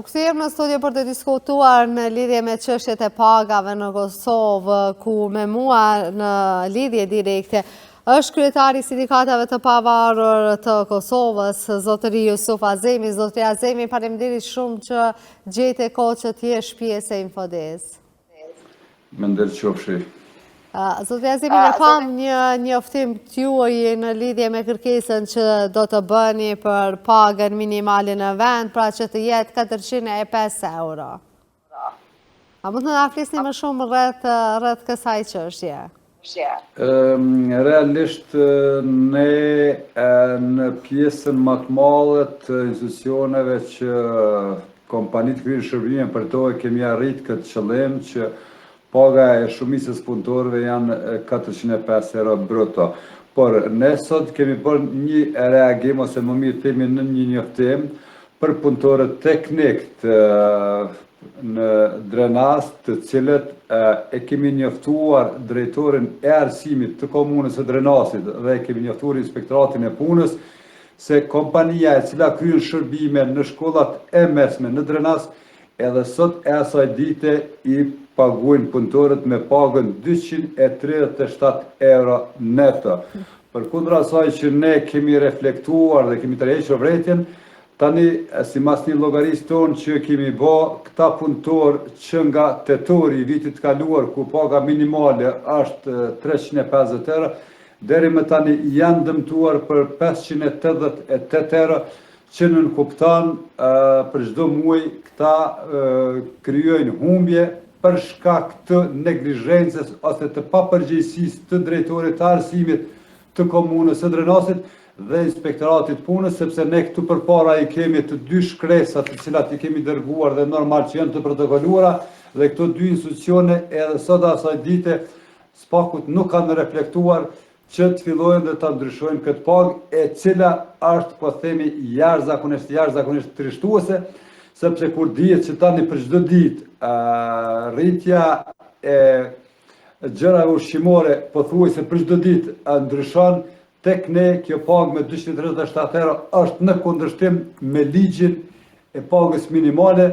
U kthyem në studio për të diskutuar në lidhje me çështjet e pagave në Kosovë, ku me mua në lidhje direkte është kryetari i sindikatave të pavarur të Kosovës, zotëri Jusuf Azemi. Zotëri Azemi, faleminderit shumë që gjete kohë që të jesh pjesë e Infodes. Me nder qofshi. Zotëri Azemi, ne pamë një njoftim të juaj në lidhje me kërkesën që do të bëni për pagën minimale në vend, pra që të jetë 405 euro. A mund të na flisni më shumë rreth, rreth kësaj çështje? Realisht ne në pjesën më të madhe të institucioneve që kompanitë kryejnë shërbime për to e kemi arrit këtë qëllim që paga e shumicës punëtorëve janë 405 euro bruto. Por ne sot kemi bërë një reagim ose më mirë themi në një njoftim për punëtorët teknik të në Drenas, të cilët e kemi njoftuar drejtorin e arsimit të komunës së Drenasit dhe e kemi njoftuar inspektoratin e punës se kompania e cila kryen shërbime në shkollat e mesme në Drenas edhe sot e asaj dite i paguajnë punëtorët me pagën 237 euro neto. Përkundër asaj që ne kemi reflektuar dhe kemi tërhequr vërejtjen, Tani, simas një llogarisë tonë që kemi bo, këta punëtorë që nga tetori i vitit të kaluar ku paga minimale është 350 euro, deri më tani janë dëmtuar për 588 euro, që nënkupton për çdo muaj këta krijojnë humbje për shkak të neglizhencës ose të papërgjegjësisë të drejtorit të arsimit të komunës së Drenasit dhe Inspektoratit të Punës, sepse ne këtu përpara i kemi të dy shkresat të cilat i kemi dërguar dhe normal që janë të protokoluara dhe këto dy institucione edhe sot asaj dite s'pakut nuk kanë reflektuar që të fillojnë dhe ta ndryshojnë këtë pagë e cila është po themi jashtëzakonisht jashtëzakonisht trishtuese sepse kur dihet që tani për çdo ditë rritja e gjërave ushqimore pothuajse për çdo ditë ndryshon, tek ne kjo pagë me 237 euro është në kundërshtim me ligjin e pagës minimale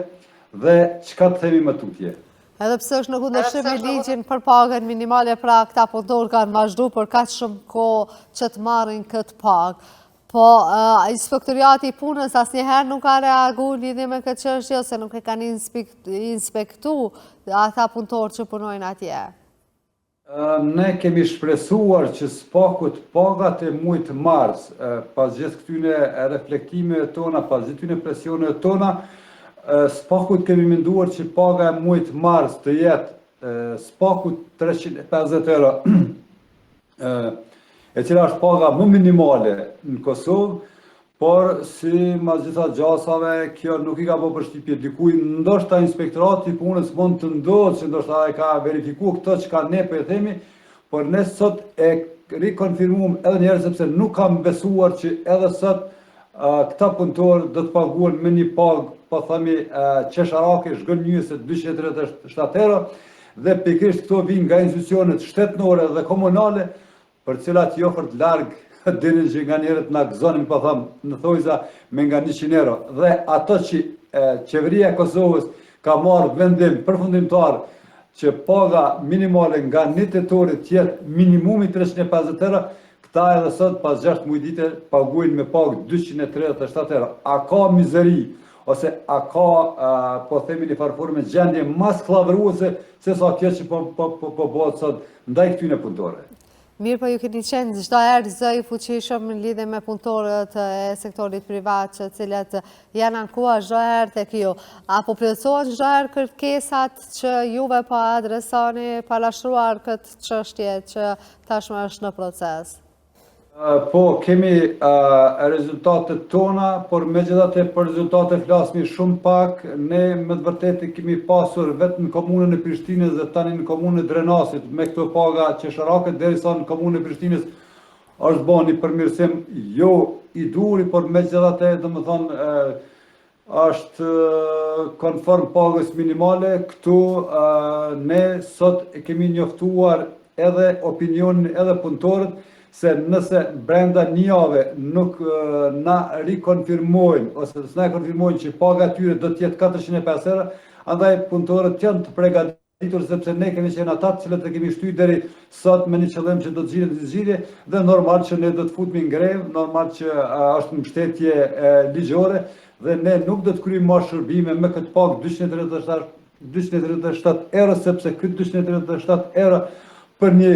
dhe çka të themi më tutje. Edhe pse është në kundërshtim me ligjin për pagën minimale, pra këta punëtorë kanë vazhdu për kaq shumë kohë që të marrin këtë pagë. Po, inspektoriati i punës asnjëherë nuk ka reagu lidhje me këtë çështje ose nuk e kanë inspektu ata punëtorë që punojnë atje? Ne kemi shpresuar që s'pakut pagat e muajit mars, pas gjithë këtyne reflektimeve tona, pas gjithë këtyne presioneve tona, s'pakut kemi menduar që paga e muajit mars të jetë s'pakut 350 euro e cila është paga më minimale në Kosovë, por simas gjitha gjasave, kjo nuk i ka bo përshtypje dikuj, ndoshta inspektorati i punës mund të ndodhë që ndoshta e ka verifiku këto çka ne po e themi, por ne sot e rikonfirmum edhe njëherë sepse nuk kam besuar që edhe sot këta punëtorë do të paguhen me një pagë, po themi, qesharake, zhgënjyese 237 euro, Dhe pikërisht këto vijnë nga institucionet shtetnore dhe komunale, për të cilat jo fort larg dinin që nganjëherë të na gëzonin, po them, në thojza me nga 100 euro. Dhe ato që qeveria e Kosovës ka marrë vendim përfundimtar që paga minimale nga një tetori të jetë minimumi 350 euro, këta edhe sot pas 6 muaj dite paguajnë me pagë 237 euro. A ka mizeri ose a ka po themi një farë forme gjendje ma skllavëruese se sa kjo që po po po po bëhet sot ndaj këtyre punëtorëve. Mirë, po ju keni qenë çdo herë zë i fuqishëm në lidhje me punëtorët e sektorit privat që cilët janë ankuar çdo herë tek ju. A po plotësohen çdo herë kërkesat që juve po adresoni parashtruar këtë çështje që tashmë është në proces? Po, kemi rezultatet tona, por megjithatë për rezultate flasmi shumë pak. Ne me të vërtetë kemi pasur vetëm në komunën e Prishtinës dhe tani në komunën e Drenasit me këto paga qesharake, derisa në komunën e Prishtinës është bo një përmirësim jo i duhuri, por megjithatë, domethënë, është konform pagës minimale, këtu ne sot e kemi njoftuar edhe opinionin edhe punëtorët se nëse brenda një jave nuk na rikonfirmojnë ose s'na e konfirmojnë që paga e tyre do të jetë 405 euro, andaj punëtorët janë të pregaditur sepse ne kemi qenë ata të cilët e kemi shty deri sot me një qëllim që do të zgjidhet një zgjidhje dhe normal që ne do të futemi në grevë, normal që është mbështetje ligjore dhe ne nuk do të kryejmë më shërbime me këtë pagë 237 237 euro, sepse këtë 237 euro për një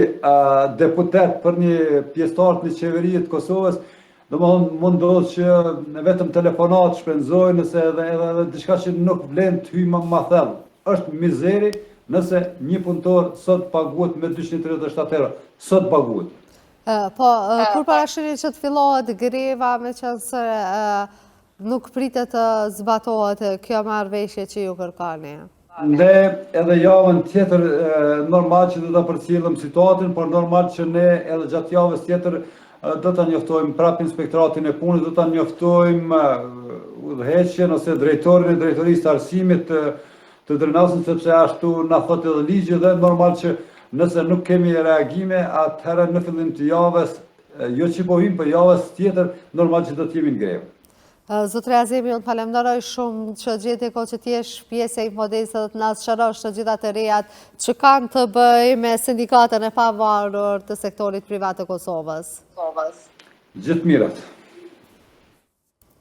deputet, për një pjesëtar të një qeverie të Kosovës, domethënë mund ndodhë që në vetëm telefonat shpenzojnë, nëse edhe edhe edhe diçka që nuk vlen të hyjmë më, më thellë. Është mizeri nëse një punëtor sot paguhet me 237 euro. Sot paguhet. Po, kur parashihni që të fillohet greva, meqenëse Nuk pritet të zbatohet kjo marrëveshje që ju kërkoni. Ne edhe javën tjetër normal që do ta përcjellim situatën, por normal që ne edhe gjatë javës tjetër do ta njoftojmë prapë inspektoratin e punës, do ta njoftojmë udhëheqjen ose drejtorin e drejtorisë të arsimit të të Drenasit sepse ashtu na thotë edhe ligji dhe normal që nëse nuk kemi reagime, atëherë në fillim të javës Jo që po hyjmë, po javës tjetër, normal që do të jemi në grevë. Zotri Azemi, unë të falemnderoj shumë që gjete kohë që të jesh pjesë e Infodejs dhe të na sqarosh të gjitha të rejat që kanë të bëjë me sindikatën e pavarur të sektorit privat të Kosovës. Gjithë mirat.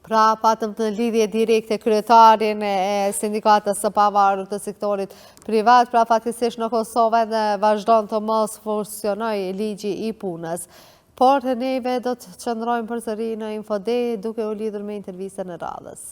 Pra, patëm në lidhje direkte kryetarin e sindikatës së pavarur të sektorit privat, pra fatkeqësisht në Kosovë edhe vazhdon të mos funksionojë ligji i punës. Por, neve do të qëndrojmë përsëri në Infodej duke u lidhur me intervistën e radhës.